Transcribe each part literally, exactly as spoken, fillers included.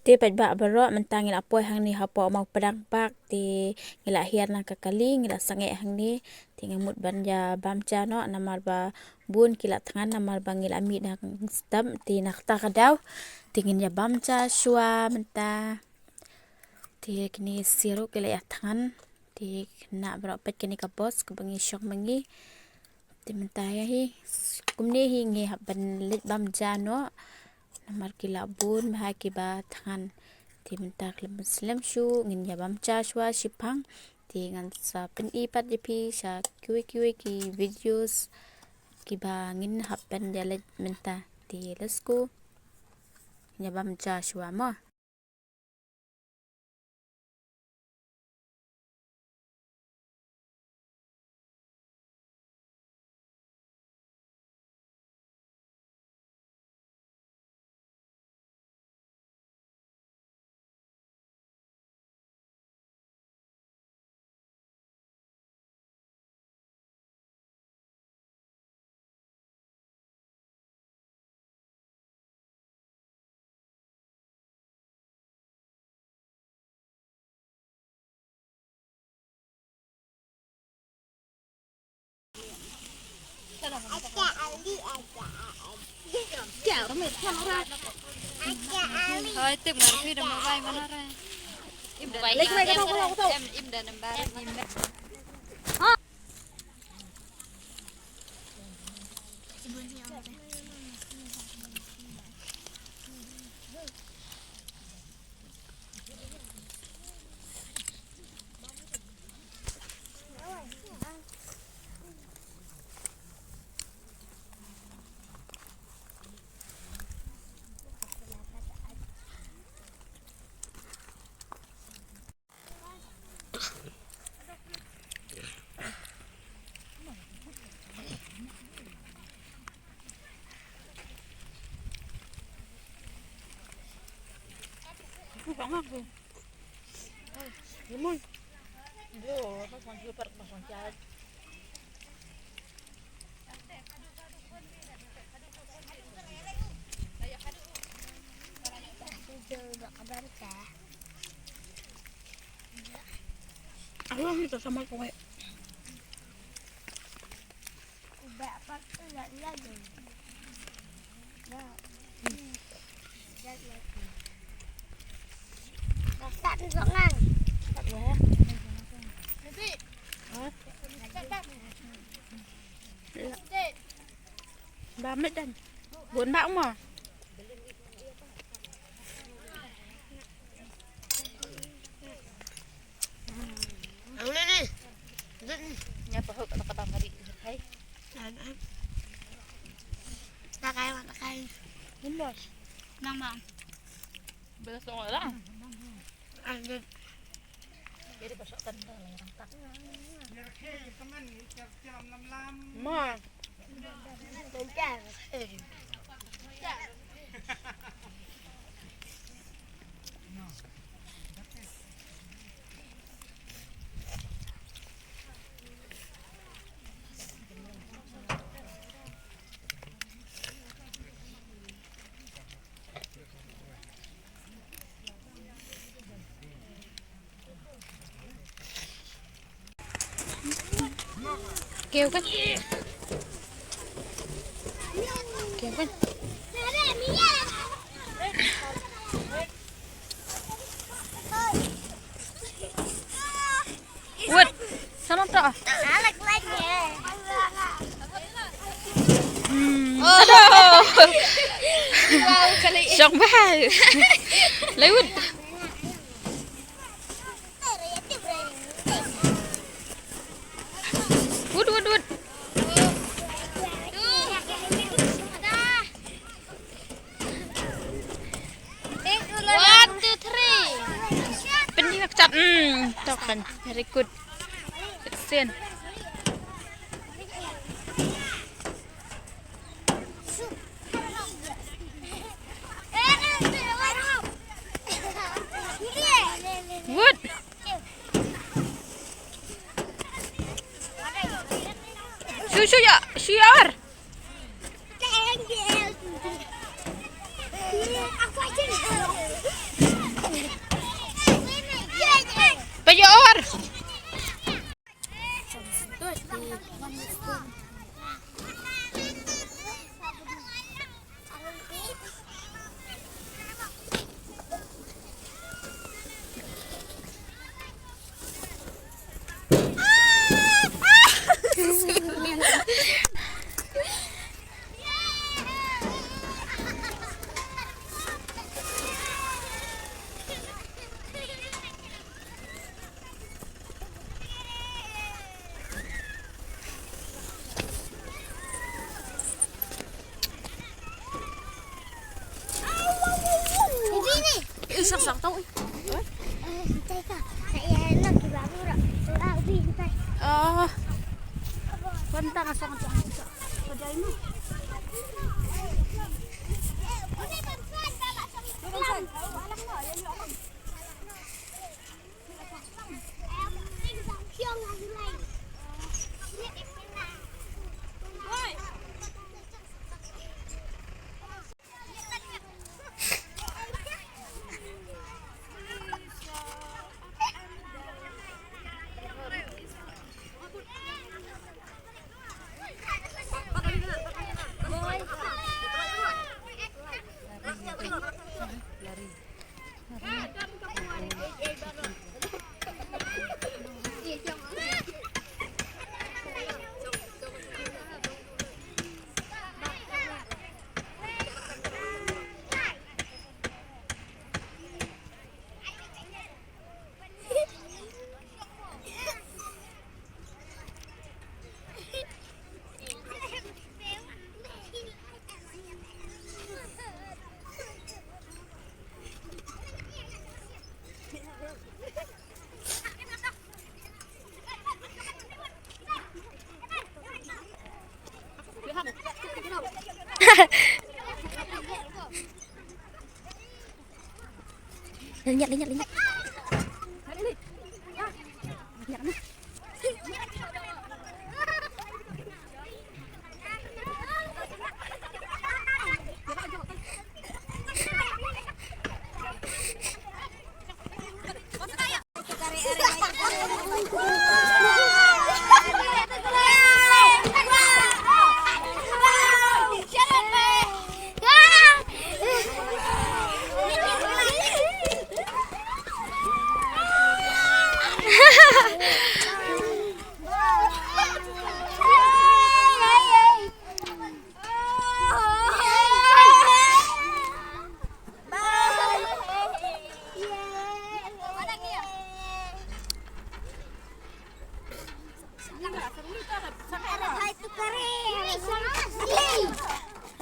Te paidbah baroh, mynta ngi la poi hangne hapoh Mawpdang Park, te ngi la hiar na ka kali, ngi la sangeh hangne. Te nga mut ban ïa bam ja noh, namar ba bun ki la thngan, namar ba ngi la mih dang step, te na kata ka daw te ngin ïa bam ja shuwa mynta. Te kine siro ki la ïa thngan. Te kane baroh peit kane ka bos kaba ngi shong ma ngi. Te mynta ïa hi kumne hi ngi hap ban leit bam ja noh. Namar ki la bun bha kiba thngan. Te mynta khlem slem shuh, ngin ïa bam ja shuwa shiphang. Te ngan sa pyni pat ïa phi sha kiwei kiwei ki videos kiba ngin hap ban ïa leit mynta. Te let's go. Ngin ïa bam ja shuwa mo. Ayo, kita sama kowe. Ba met dan. Bun ba mo. Ang ni ni. Dun. Nya pa hok na ka bang hari. Hai. An an. Takai ma takai. Bun bos. Nang bang. Bela song lah. An dun. Ma. Kêu kan. Kêu kan. Wut, sama to. Hmm. Oh. Wow, kali. Shong bahai. Lai wut. Wut, wut, wut. One, two, three. Pynjah kjat. Hmm, to kan. Very good. Action. Good. Shu, shu, ya, shu, ya, ar. Lyngngoh, lyngngoh, lyngngoh.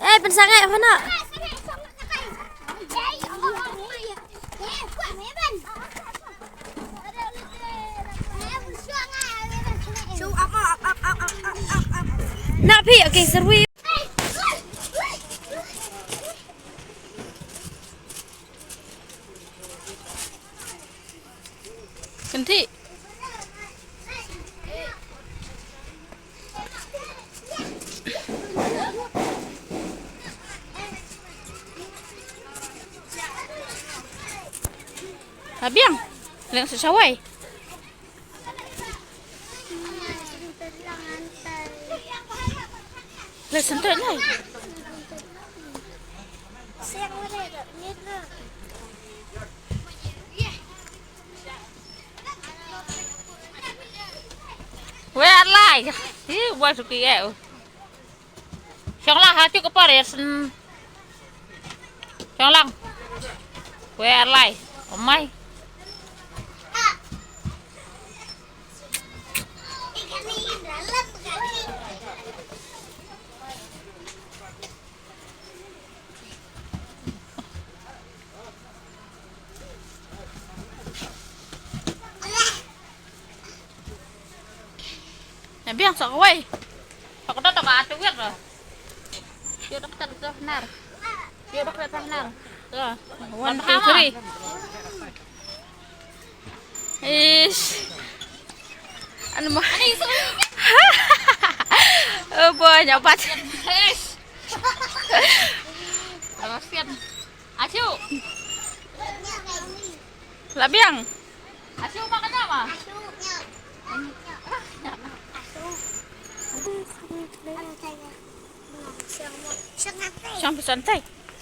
Eh, pynsangeh hana. Na phi, okay, serwi. Kynthih. Ha biang. Leng sa shawai. Leh sentut lai. Wei ar lai. Hi, wei suki eh. Shong lang ha, shu ka por ïa shen. Shong lang. Wei ar lai. Oh my. Na biang sa kawei. Sa kata ta ka atu wiat la. Yo dok ta ta nar. Yo dok ta ta nar. One, two, three. Ish. Anu ma. Oh boy, nyapat. Ish. Awas kan. Asu. La biang. Asu makan apa? Asu. Ba san tai.